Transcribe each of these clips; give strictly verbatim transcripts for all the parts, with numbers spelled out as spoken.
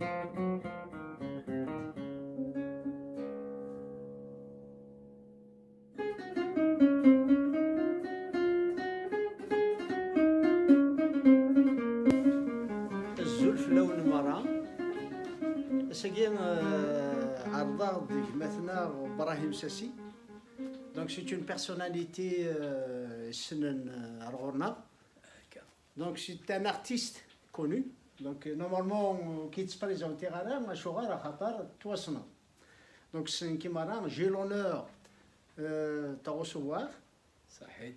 Azul fell-awen merra. Ass-agi, euh, ɛerḍeɣ-d gma-tneɣ Brahim Sassi. Donc, c'est une personnalité, euh, issnen, euh, ar ɣur-neɣ. Donc, c'est un artiste connu. Donc, euh, normalement, euh, qui se présente à la, acuɣer, axaṭer ttwassneḍ. Donc, c'est un camarade, j'ai l'honneur, euh, de te recevoir. Saḥit.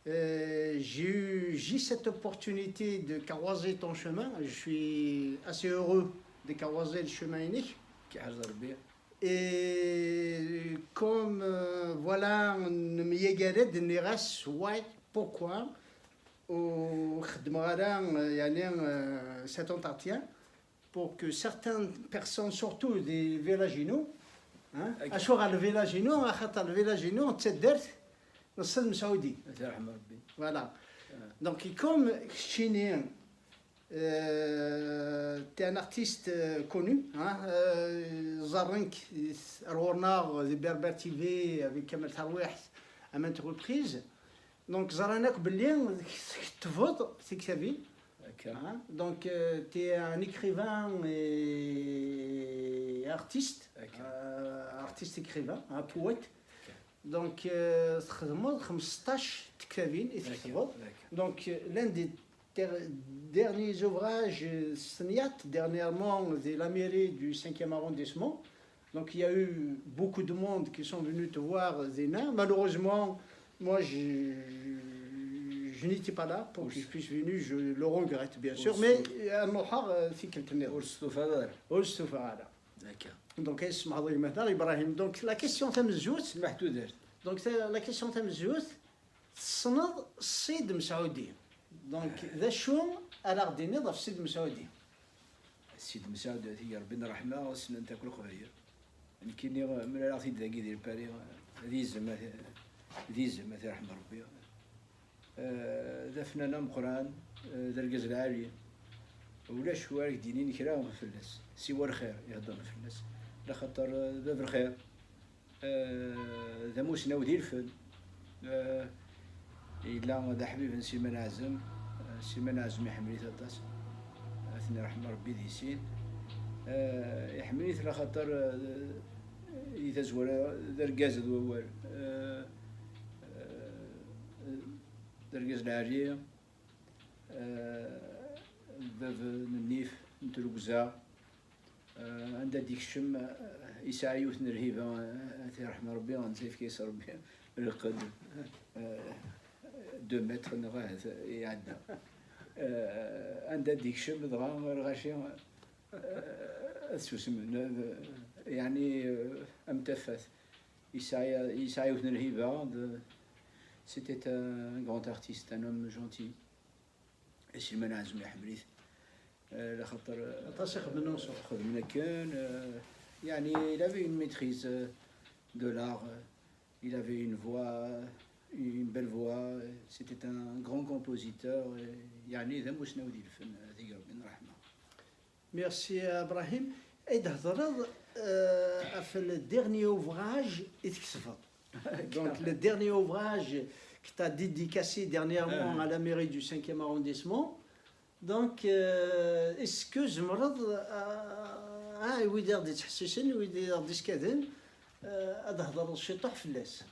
Euh, j'ai eu, j'ai cette opportunité de croiser ton chemin. Je suis assez heureux de croiser le chemin inek. K-iḥrez Rebbi. Et comme, euh, voilà, nemyager-d, nniɣ-as, ouais, pourquoi ur xeddmeɣ ara, euh, yani, euh, cet entretien pour que certaines personnes, surtout des villages-ino, hein, acuɣer le village-ino, axaṭer le village-ino d taddart n Ssid Msɛudi. Ad t-yerḥem Rebbi. Voilà. Donc, comme keččini, euh, t'es un artiste, euh, connu, hein, euh, ẓerren-k ar ɣur-neɣ di Berbère T V avec Kamel Tarwiḥt à maintes reprises. Donc, ẓran akk belli tkettbeḍ tiktabin. Hein, donc, euh, t'es un écrivain et artiste, euh, artiste écrivain, un poète. Donc, euh, txedmeḍ xmesṭac tektabin i tketbeḍ. Donc, euh, l'un des ter-, derniers ouvrages, euh, s tenyaḍ, dernièrement, de la mairie du cinquième arrondissement. Donc, il y a eu beaucoup de monde qui sont venus te voir, euh, dinna. Malheureusement, moi, je, je n'étais pas là pour que je puisse venir. Je le regrette, bien sûr. Mais, euh, à Nohar, euh, c'est quelqu'un d'autre. Donc, est-ce que Ibrahim, donc, la question tamenzut. Donc, c'est la question tamenzut. Tessneḍ Ssid Msɛudi. Donc, d acu ara ɣ-d-tiniḍ ɣef Ssid Msɛudi? Ssid Msɛudi, ad t-ig Rebbi n ṛṛeḥma, ssnen-t akk Leqbayel. Nekkini, mlaleɣ-t-id dagi di Lpari, d izem, d izem, ad t-iṛḥem Rebbi. Eh, d afnan ameqqran, eh, d argaz lɛali. Ulac wara k-d-yinin kra fell-as, siwa lxir i heddren fell-as, laxaṭer, eh, d bab lxir. Eh, d amusnaw di lfen. Eh, yella d aḥbib n Siman Ɛazem. Eh, Siman Ɛazem iḥemmel-it aṭas. Ad ten-iṛḥem Rebbi di sin. Eh, iḥemmel-it laxaṭer, eh, i tazwara d argaz d wawal. Eh, eh, d argaz lɛali. Eh, bab n nnif, n tregza. Eh, anda d-ikcem, eh, yesɛa yiwet n lhiba, eh, ad t-yerḥem Rebbi, netta yefka-yas Rebbi lqedd, eh, deux mètres neɣ ahat iɛedda. Eh, anda d-ikcem dɣa lɣaci, eh, ad susmen, eh, yeɛni, eh, am tafat. Yesɛa, yesɛa yiwet n lhiba, de, c'était un grand artiste, un homme gentil. Siman Ɛazem iḥemmel-it. Eh, laxaṭer, eh, aṭas i xedmen ensemble. Xedmen akken, eh, yeɛni, il avait une maîtrise, eh, de l'art, eh, il avait une voix, eh, une belle voix, eh, c'était un grand compositeur, eh, yeɛni, d amusnaw di lfen, eh, ad t-ig Rebbi n ṛṛeḥma. Merci, Ibrahim. Ad d-thedreḍ, eh, ɣef le dernier ouvrage i tketbeḍ. Donc, le dernier ouvrage que t'as dédicacé dernièrement à la mairie du cinquième arrondissement. Donc, euh, est-ce que tzemreḍ, euh, ah, i wid i ɣ-d-yettḥessisen, i wid i ɣ-d-iskaden, euh, ad d-thedreḍ ciṭuḥ fell-as?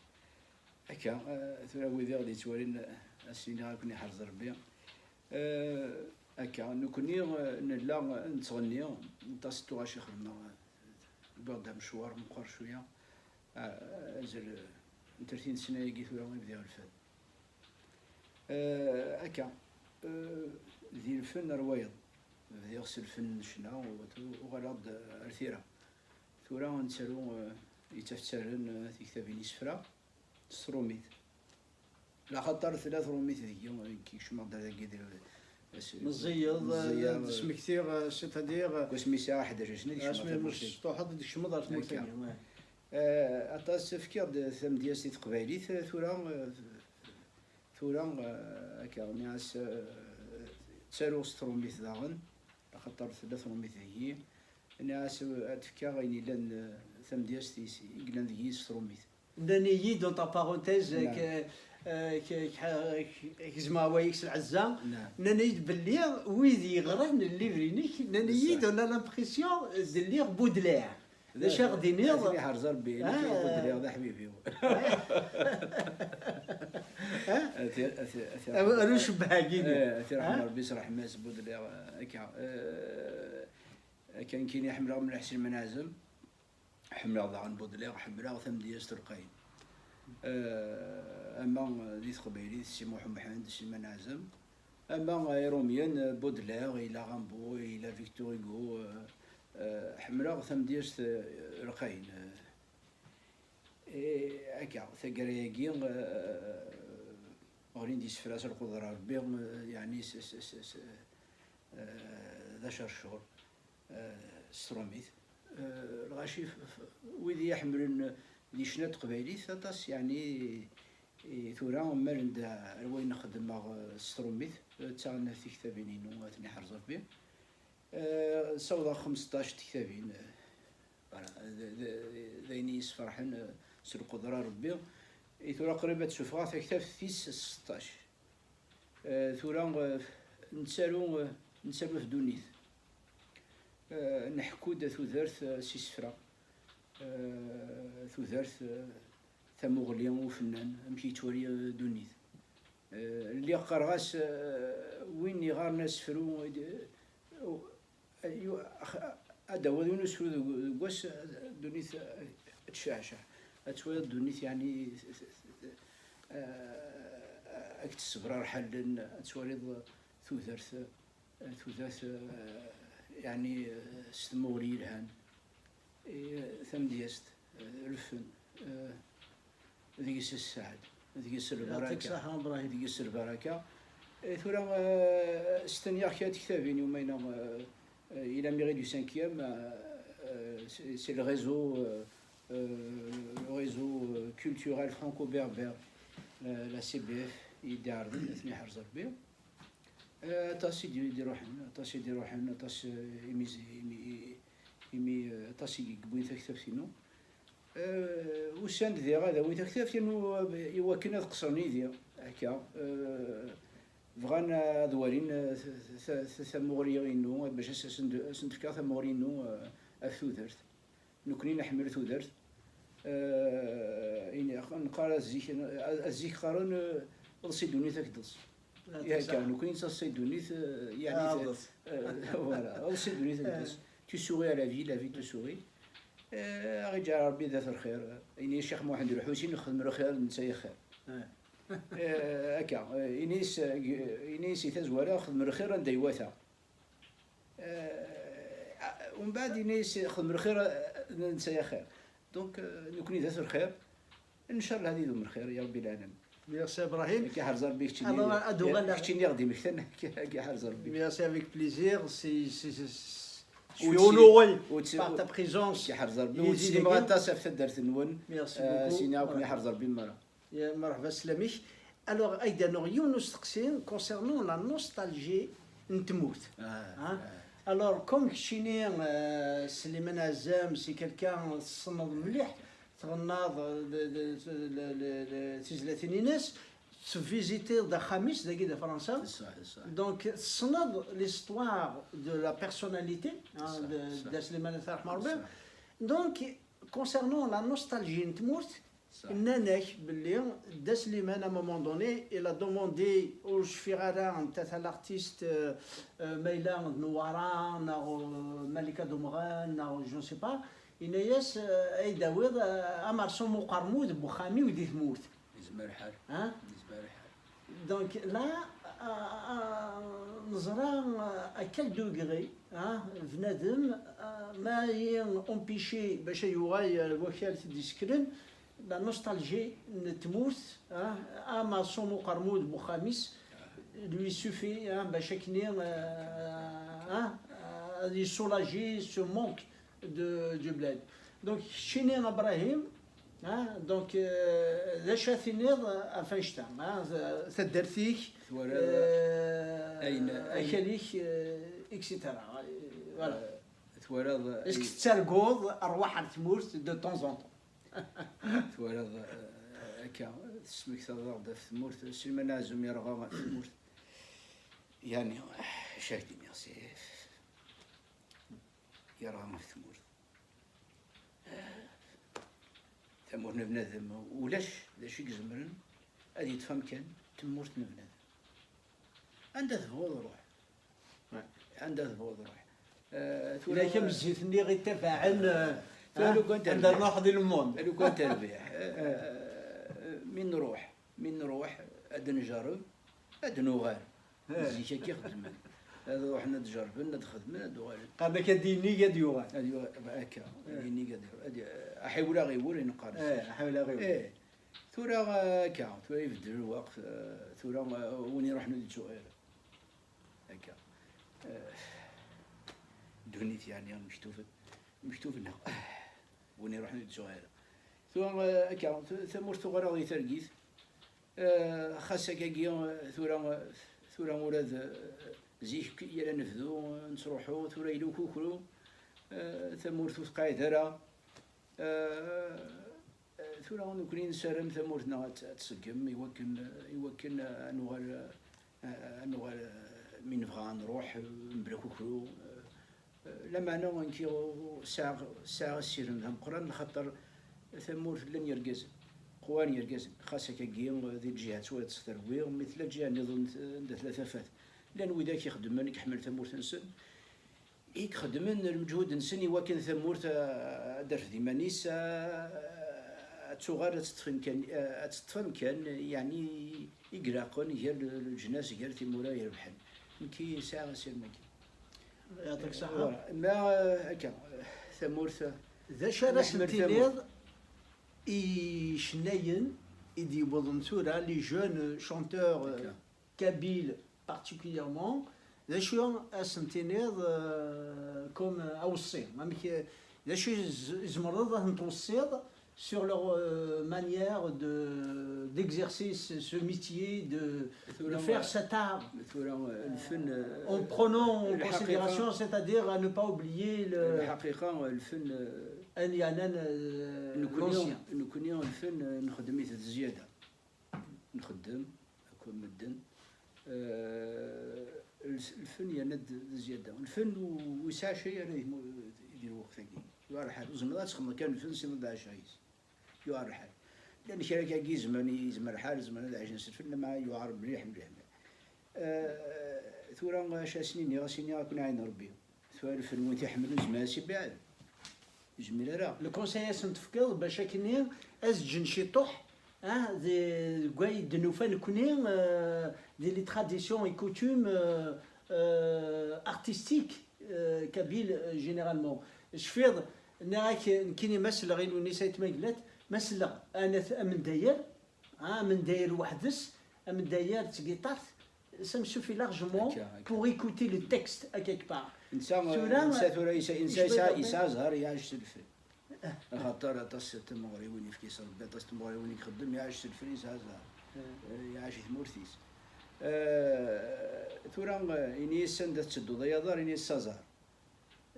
Akka, eh, tura wid i ɣ-d-yettwalin, eh, ad s-iniɣ ad ken-iḥrez Rebbi. Eh, akka, nekkni, eh, nella, eh, nettɣenni, aṭas n tuɣac i xedmeɣ, eh, wwiɣ-d amecwar meqqer cwiya, eh, azal, eh, n tlata n ssna-agi tura i bdiɣ lfen. Eh, akka, eh, di lfen ar wayeḍ, bdiɣ s lfen n ccna, u-, uɣaleɣ-d ar tira. Tura nettaru, eh, yettafttaren, eh, tiktabin, isefra. S trumit. Laxaṭer tella trumit deg-i, nekk kecmeɣ-d ar dagi di, s-, meẓẓiyeḍ, meẓẓiyeḍ, eh, d-smektiɣ, eh, c'est-à-dire, eh, deg wasmi sɛiɣ ḥdac sna, asmi mecṭuḥeḍ, d-tkecmeḍ ar tmurt-agi. Eh, aṭas, fkiɣ-d tamedyazt i teqbaylit, eh, tura, eh, tura, eh, akka, nniɣ-as, eh, ttaruɣ s trumit daɣen, axaṭer tella trumit deg-i. Nniɣ-as ad d-fkeɣ ayen yellan, eh, tamedyazt i, i yellan deg-i s trumit. Nnan-iyi-d, entre parenthèses, k- k- k- gezmeɣ awal-ik s lɛezza. Nnan-iyi-d belli wid yeɣran livre-inek, nnan-iyi-d, on a l'impression d lliɣ Baudelaire. D acu i ɣ-d-tiniḍ? Ad ten-iḥrez Rebbi, nekk Baudelaire d aḥbib-iw. Ar ucebbeh-agi-nni. Ad t-iṛḥem Rebbi s ṛṛeḥma-s Baudelaire, akka. Eh, akka nekkini ḥemmleɣ mliḥ Sliman Ɛazem. Ḥemmleɣ daɣen Baudelaire, ḥemmleɣ tamedyazt Lqayen. Eh, ama di teqbaylit, Si Muḥ Umḥend, Sliman Ɛazem, ama Irumyen, Baudelaire, yella Rimbaud, yella Victor Hugo, eh, eh, ḥemmleɣ tamedyazt, eh, Lqayen. Eh, eh, akka, taggara-agi, eh, ɣlin-d yisefra s lqudra n Rebbi, eh, yeɛni s, s, s, s, eh, d acercur, eh, s trumit. Eh, lɣaci f-, f-, wid i iḥemmlen di ccna n teqbaylit, aṭas, yeɛni, i tura mmalen-d ar wayen xeddmeɣ, eh, s trumit, eh, ttaɣen tiktabin-inu, ad ten-iḥrez Rebbi. Eh, ssawḍeɣ xmesṭac n tektabin, eh, voilà, d, d, d ayen i yi-sferḥen, eh, s lqudra n Rebbi. I tura qrib ad d-sufɣeɣ taktabt tis seṭṭac. Eh, tura, eh, nettaru, eh, nettaru ɣef ddunit. Eh, neḥku-d tudert, eh, s isefra. Eh, tudert, eh, tamuɣli, ufennan, amek yettwali, eh, ddunit. Eh, lliɣ qqareɣ-as, eh, win iɣaren asefru, eh, eh, yu-, ax-, ad d-tawiḍ yiwen usefru deg, deg wass, eh, ddunit, eh, ad tecceɛceɛ. Ad twaliḍ ddunit, yeɛni, eh, ad k-tessebrarḥ allen, ad twaliḍ tudert, eh, tudert, eh, yeɛni, eh, s tmuɣli yelhan. Eh, tamedyazt, eh, lfen, eh, deg-s sseɛd, deg-s lbaraka. Yɛṭik ṣṣeḥḥa, Ibrahim. Deg-s lbaraka. Eh, tura, eh, stenyaɣ kra n tektabin, umayna, eh, eh, il a mérite du cinquième, eh, eh, c'est, c'est le réseau, eh, eh, le réseau, eh, culturel franco-berbère, eh, la C B F, i d-iɛerḍen, ad ten-iḥrez Rebbi. Eh, aṭas i d-, i d-iruḥen, aṭas i d-iruḥen, aṭas, eh, imi, imi, imi, eh, aṭas i yewwin taktabt-inu. Eh, usan-d diɣ ad awin taktabt-inu, eh, i wakken ad qeṣṣren yid-i, akka. Eh, bɣan ad walin, eh, t-, t-, t-, tamuɣli-inu, bac as-, asen-d-, asen-d-fkeɣ tamuɣli-inu, eh, ɣef tudert. Nekkni nḥemmel tudert. Eh, ini-, neqqar zik, zik qqaren, eh, eḍs i ddunit ad k-d-eḍs. Akka, nekkni nettaḍsa i ddunit, eh, yeɛni, eh, voilà, eḍs i ddunit ad k-d-eḍs. Tu souris à la vie, la vie te sourit. Eh, aɣ-iǧɛel Rebbi dat lxir. Ini-as Ccix Muḥend Lḥusin, xdem lxir, netta i xir. Eh, akka, eh, ini-as, eh, ini-as i tazwara, xdem lxir anda iwata. Eh, umbeɛd ini-as, xdem lxir, eh, netta i xir. Donc, eh, nekkni dat lxir. Ncallah ad idum lxir, ya Rebbi lɛalamin. Merci Ibrahim. Ad k-iḥrez Rebbi keččini. Alors, ad uɣaleɣ. Keččini i ɣ-d-imektan, ad k-iḥrez Rebbi. Merci, avec plaisir. C'est, c'est, c'est, je suis honoré par ta présence. Ad k-iḥrez Rebbi. Ur ttsellimeɣ aṭas ɣef taddart-nwen. Merci beaucoup. Sina ad ken-iḥrez Rebbi merra. Ya, merḥba, sslam-ik. Alors, ad k-d-rnuɣ yiwen n usteqsi concernant la nostalgie n tmurt. Alors, comme keččini, euh, Sliman Ɛazem, c'est quelqu'un tessneḍ mliḥ, tɣennaḍ, euh, de, de, de, le, le, le, tizlatin-ines, tvisitiḍ-d axxam-is dagi di Fransa. Donc, tessneḍ l'histoire de la personnalité, hein, de, de Sliman At Ṛḥma Ṛebbi. Donc, concernant la nostalgie n tmurt, nnan-ak belli Dda Sliman, à un moment donné, il a demandé, ur cfiɣ ara, peut-être à l'artiste, euh, euh, ma yella d Newwara, neɣ, euh, Malika Dumran, neɣ je ne sais pas, yenna-yas, euh, ad yi-d-tawiḍ, euh, amerṣum uqermud n wexxam-iw di tmurt. Yezmer lḥal. Hein? Yezmer lḥal. Donc là, euh, euh, neẓra, euh, à quel degré, hein, bnadem, euh, ma i empêcher bac ad yuɣal ar wakal t-id-isekren, la nostalgie n tmurt, hein, amerṣum uqermud n wexxam-is, lui suffit, hein, bac akken, euh, hein, euh, ad yessoulager ce manque de, du bled. Donc, keččini, Ibrahim, hein, donc, euh, d acu ad tiniḍ ɣef annect-a, hein, taddart-ik, euh, akal-ik, euh, et cetera. Voilà. Euh, Twalaḍ, est-ce que tettarguḍ rrwaḥ ar tmurt de temps en temps? Twalaḍ, eh, akka tesmektaḍ-aɣ-d ɣef tmurt, Sliman Ɛazem yerɣa ɣef tmurt. Yani, acu ak-d-iniɣ, si yerɣa ɣef tmurt. Tamurt n bnadem ulac d acu i izemren ad yeṭṭef amkan temmurt n bnadem. Anda tebɣuḍ ruḥ. Anda tebɣuḍ ruḥ. Eh, tura ila kemm zzit-nni i ttabaɛen, eh, tura lukan anda terbiḥ. Nruḥ di lmond. Lukan terbiḥ. Eh, mi nruḥ, mi nruḥ, ad njerreb, ad nuɣal. Eh. Zik akka i xeddmen. Ad ruḥen ad jerrben, ad xedmen, ad uɣalen. Qqaren-ak ad inig ad yuɣal. Ad yuɣal, akka. Eh. Ad inig ad yuɣal. Ad y-, aḥiwel aɣiwel i neqqar. Eh, aḥiwel aɣiwel. Eh. Tura, eh, akka, tura ibeddel lweqt, eh, tura, eh, win iruḥen ur d-yettuɣal ara. Akka. Eh, ddunit, yani, mektuben, mektuben-aɣ. Win iruḥen ur d-yettuɣal ara. Tura, eh, akka, t-, tamurt tuɣal-aɣ di targit. Eh, xas akkagi, eh, tura, eh, tura ula d, eh, zik yal anebdu, eh, nettruḥu, tura yella ukukru, eh, tamurt ur teqɛid ara. Eh, eh, tura nekkni nessaram tamurt-nneɣ ad t-, ad tṣeggem i wakken, i wakken, eh, ad nuɣal, eh, ad nuɣal, eh, mi nebɣa ad nruḥ, eh, mebla akukru, eh, Lameɛna nekki sɛiɣ, sɛiɣ asirem d ameqqran, lxaṭer tamurt llan yergazen, qwan yergazen, xas akkagi di lǧiha ttwaliɣ-tt terwi, mi tella lǧiha nniḍen anda tella tafat, llan widak ixeddmen, i iḥemmel tamurt-nsen, i ixeddmen lmeǧhud-nsen i wakken tamurt, ah, ad d-terfed iman-is, ah, ad tuɣal ad teṭṭef amkan, ah, ad teṭṭef amkan, yeɛni i ilaqen gar l-, leǧnas, gar timura irebḥen. Nekki sɛiɣ asirem-agi. Yeɛṭik ṣṣeḥḥa. Voilà. Ma, euh, akka, euh, tamurt, euh, d acu ara neḥmed sen-tiniḍ tamurt. I icennayen i d-yewwḍen tura, les jeunes chanteurs, euh, akka, kabyles particulièrement, d acu ara sen-tiniḍ, euh, comme, euh, aweṣṣi? Amek, euh, d acu i z-, tzemreḍ ad ten-tweṣṣiḍ sur leur, euh, manière de, d'exercer ce, ce métier, de, de, tura, faire cet art, tura, euh, lfen, euh, en prenant en, lḥaqiqa, considération, c'est-à-dire à ne pas oublier le, lḥaqiqa, lfen, euh, ayen yeɛnan, euh, nekkni, l'ancien. Nekkni lfen, euh, nxeddem-it d zzyada. Nxeddem akk medden. Euh, lfen yerna-d d zzyada. Lfen ur, ur yesɛi cay ara di lweqt-agi. Yuɛer lḥal. Ur tezmireḍ ad txedmeḍ kan lfen, sinon d ɛecra yis. Yuɛer lḥal. Llan kra akka i yezemren, yezmer lḥal, zemren ad ɛicen s lfen, lama yuɛer mliḥ, mliḥ, mliḥ. Eh, tura, acu ad sen-iniɣ? Ad sen-iniɣ, ad ken-iɛin Rebbi. Tura lfen win t-iḥemmlen, zemren ad s-ibeɛden. Ur yezmir ara. Le conseil ad sen-tefkeḍ bac akkenni ad ǧǧen ciṭuḥ, ah, de, deg wayen d-nufa nekni, eh, di les traditions et coutumes, eh, eh, artistiques, eh, kabyles, eh, généralement. Tecfiḍ, nniɣ-ak, nekkini ma selleɣ i Lewnis Ayt Mengellat, ma selleɣ anat amendayer, ah, amendayer weḥd-s, amendayer d tgiṭart, ça me suffit largement, akka, akka, pour écouter le texte à quelque part. Netta, tura, netta tura, yesɛa, netta yesɛa, yesɛa zzher, yeɛjeb s lfen. Axaṭer aṭas n tmeɣriwin yefka-as Rebbi, aṭas n tmeɣriwin i ixeddem, yeɛjeb s lfen, yesɛa zzher. Eh, yeɛjeb i tmurt-is. Eh, tura, eh, ini-as anda tettedduḍ ay aḍar, ini-as s aẓar.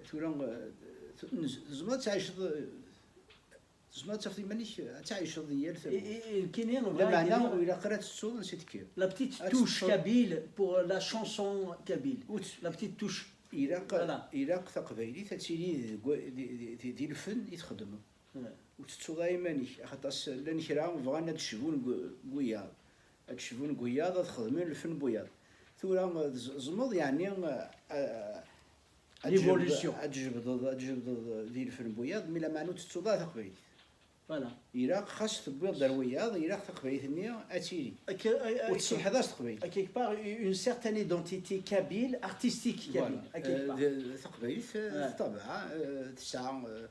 Tura, eh, tez-, tzemreḍ ad tɛiceḍ, eh, tzemreḍ ad tafeḍ iman-ik ad tɛiceḍ di yal tamurt. I, i, nekkini, lameɛna ur ilaq ara ad tettuḍ ansi tekkiḍ. La petite touche kabyle pour la chanson kabyle. La petite touche. Ilaq, voilà, ilaq taqbaylit ad tili deg wa-, di, di, di, di lfen i txeddmeḍ. Ur tettuḍ ara iman-ik, axaṭer llan kra bɣan ad d-cbun deg, deg wiyaḍ. Ad d-cbun deg wiyaḍ, ad xedmen lfen n wiyaḍ. Tura, eh, tz-, tzemreḍ, yeɛni, eh, eh, ad tjebdeḍ, l'évolution, ad tjebdeḍ, ad tjebdeḍ di lfen n wiyaḍ, mi lameɛna ur tettuḍ ara taqbaylit. Voilà. Ilaq xas tewwiḍ-d ar wiyaḍ, ilaq taqbaylit-nni ad tili. Akka, a, a, ur tsemḥeḍ ara s teqbaylit. À quelque part, u-, une certaine identité kabyle, artistique kabyle, voilà, à quelque part. Eh, d-, taqbaylit, eh, teṭṭabeɛ, eh, tesɛa, eh,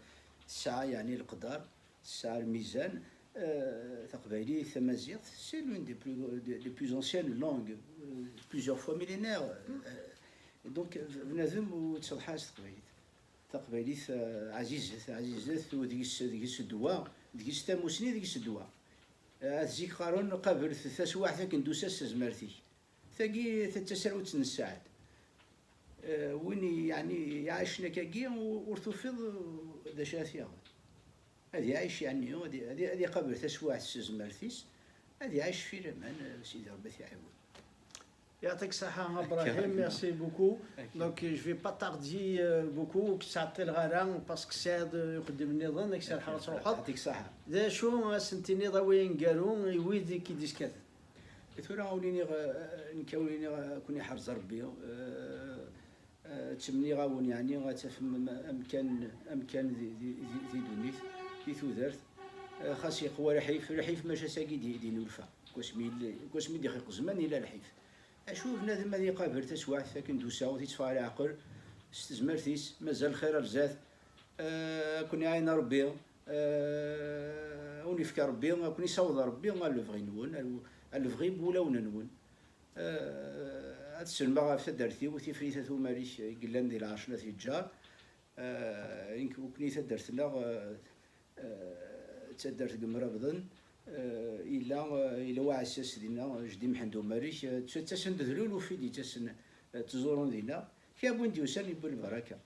tesɛa, yeɛni, leqder, tesɛa lmizan. Eh, taqbaylit, tamaziɣt, c'est l'une des plus, des, des plus anciennes langues, euh, plusieurs fois millénaires. Euh, donc, bnadem ur yettseḍḥi ara s teqbaylit. Taqbaylit, eh, ɛzizet, ɛzizet, u deg-s, deg-s ddwa, deg-s tamusni, deg-s ddwa. Eh, at zik qqaren, qabel taswiɛt akken d-tusa s tezmert-ik. Tagi, ta d tasarut n ssaɛd. Eh, win i-, yeɛni iɛacen akkagi, u-, ur tufiḍ, eh, d acu ara t-yaɣen. Ad iɛic, yeɛni, ad i-, ad i-, ad iqabel taswiɛt s tezmert-is, ad iɛic fi laman, eh, Sidi Ṛebbi ad t-iɛiwen. Yaɛṭik ṣṣeḥḥa Ibrahim, merci beaucoup. Donc je vais pas tarder, euh, beaucoup, ur k-ttɛeṭṭileɣ ara, parce que tesɛiḍ, euh, ixeddimen nniḍen, ad k-serrḥeɣ ad truḥeḍ. Yeɛṭik ṣṣeḥḥa. D acu ara s-tiniḍ a wi ineggaru i wid i k-id-iskaden? Tura a wen-iniɣ, eh, nekk a wen-iniɣ, eh, ad ken-iḥrez Ṛebbi, eh, eh, ttmenniɣ-awen, yeɛni, ad tafem am-, amkan, amkan di, di, di, di ddunit, di tudert. Eh, xas yeqwa lḥif, lḥif maca s-agi d, d nnulfa. Deg wasmi yella, deg wasmi d-ixeq zzman yella lḥif. Acu bnadem ad iqabel taswiɛt akken d usaɣut i tteffeɣ leɛqel s tezmert-is, mazal lxir ar zdat, eh, ad ken-iɛin Ṛebbi, eh, ad wen-ifk Ṛebbi, ad ken-isaweḍ Ṛebbi ar lebɣi-nwen, ar, ar lebɣi n wulawen-nwen. Eh, ad sellmeɣ ɣef taddart-iw, Tifrit At Umarik, i yellan di Lɛerc n At Yeǧǧar. Eh, nekk, nekkni taddart-nneɣ, eh, eh, d taddart n Yemrabḍen. Eh, yella, eh, yella uɛessas dinna, Jeddi Mḥend Umarik, eh, tt-, ttasen-d d luluf i d-yettasen, eh, ttẓurun dinna. Kra n win d-yusan yewwi lbaraka.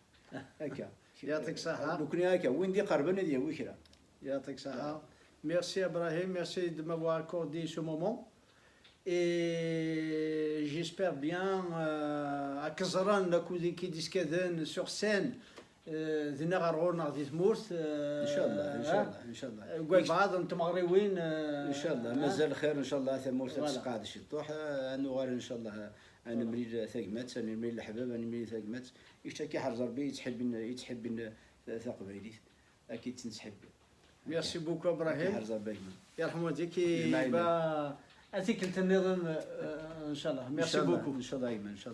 Akka. Yaɛṭik ṣṣeḥḥa. Nekkni akka, win d-iqerben ad yawi kra. Yaɛṭik ṣṣeḥḥa. Merci Ibrahim, merci de m'avoir accordé ce moment. Et j'espère bien, euh, ad k-ẓren akked i k-id-iskaden sur scène, euh, dinna ɣer ɣur-neɣ di tmurt, euh, Incallah, incallah, incallah. Deg walbeɛḍ n tmeɣriwin, euh, Incallah, mazal lxir, incallah, tamurt ad Voilà. tesqeɛd ciṭuḥ, eh, ad nuɣal, incallah, ad nemlil tagmat, ad nemlil leḥbab, ad nemlil tagmat. I kečč akka iḥrez Ṛebbi yettḥibbin, yettḥibbin ta-, taqbaylit, akka i tt-nettḥibbi. Merci beaucoup Ibrahim. Iḥrez Ṛebbi a gma. Yerḥem walidek. Lemɛayna. Ba, a tikkelt nniḍen, euh, incallah. Merci Incallah, beaucoup. Incallah a gma, incallah.